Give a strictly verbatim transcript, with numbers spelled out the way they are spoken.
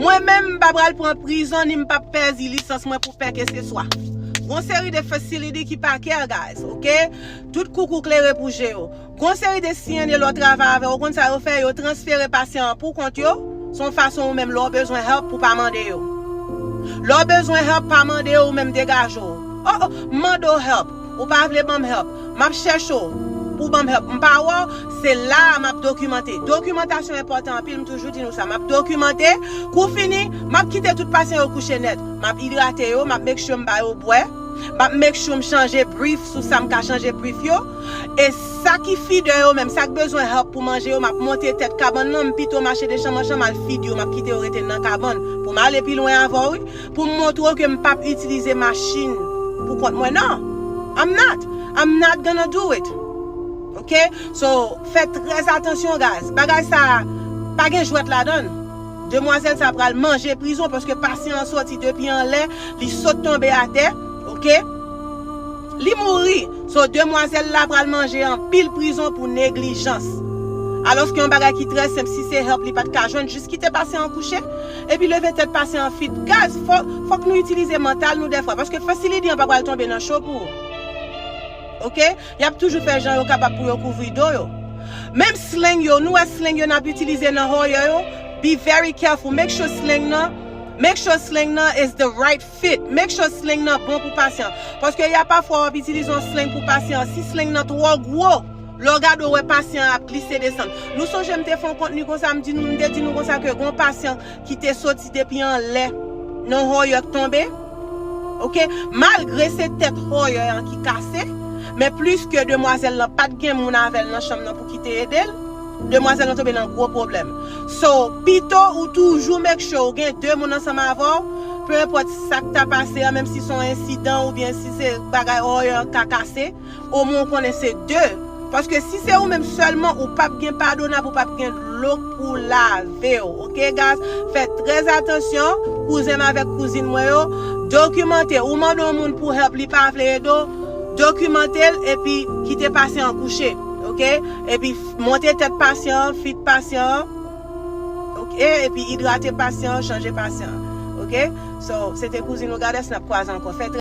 Mwen menm, m pa pral pran prizon, ni m p ap pèdi lisans mwen pou pè ke se swa. Gon seri de facility ki pa care, guys, ok? Tout koukou klere pou je yo. Gon seri de C N A lè w travay avè yo, ou konn sa yo fè, yo transfere pasyan an pou kont yo. Se yon fason ou menm, lè w bezwen help, pou pa mande yo. Lè w bezwen help, pa mande yo, ou menm degaje w. Oh, oh, m mande w help, ou pa vle ban m help. M ap chèche w pou ban m help. M pa wè w, se la a m ap dokimante. Dokimantasyon enpòtan anpil, m toujou di nou sa. M ap dokimante, kou fini, m ap kite tout pasyan yo kouche nèt. M ap idrate yo, m ap make sure m ba yo bwè. M ap make sure m chanje brief sou sa m ka chanje brief yo. E sa ki feeder yo menm, sa k bezwen help pou manje yo, m ap monte tèt kabann nan, m pito mache de chanm an chanm al feed yo, m ap kite yo rete nan kabann. Pou m ale pi lwen avè w, wi. Pou m montre w ke m p ap itilize machin pou kont mwen, non. I'm not. I'm not gonna do it. Ok? So, fè trè atansyon, guys. Bagay sa, pa gen jwèt ladan l. Demwazèl sa pral manje prizon paske pasyan an soti depi anlè, li sot tonbe atè, ok? Li mouri. So, demwazèl la pral manje anpil prizon pou neglijans. Alòske yon bagay ki trè senp, si se help li pa t ka jwenn, jis kite pasyan an kouche, epi leve tèt pasyan an feed. Guys, fò, fòk nou itilize mantal nou dèfwa, paske facility an pa pral tonbe nan cho pou ou. Ok? Y ap toujou fè jan yo kapab pou yo kouvri do yo. Menm sling yo, nou wè sling yo n ap itilize nan Hoyer yo, be very careful. Make sure sling nan, make sure sling nan is the right fit. Make sure sling nan bon pou pasyan. Paske y a pafwa w ap itilize yon sling pou pasyan. Si sling nan twò gwo, lè w gade w wè pasyan an ap glise desann. Nou sonje m te fè yon kontni konsa, m di nou, m te di nou konsa ke gon pasyan ki te soti depi anlè nan Hoyer k tonbe. Ok? Malgre se tèt Hoyer an ki kase, men plis ke demwazèl lan pa t gen moun avè l nan chanm nan pou ki te ede l, demwazèl lan tonbe nan gwo pwoblèm. So, pito ou toujou make sure ou gen de moun ansanm avè w, pe enpòt sa k ta pase an, menm si se yon ensidan oubyen si se bagay Hoyer an ka kase, omwen ou konnen se de. Paske si se ou menm sèlman, ou p ap gen padonab, ou p ap gen dlo pou lave w. Ok, guys? Fè trè atansyon, kouzen m avèk kouzin mwen yo. Dokimante, ou mande yon moun pou help, li pa vle ede w, dokimante l, epi kite pasyan an kouche. Ok? Epi monte tèt pasyan an, feed pasyan an. Ok? Epi idrate pasyan an, chanje pasyan an. Ok? So, se te kouzin ou Gades, n ap kwaze ankò. Fè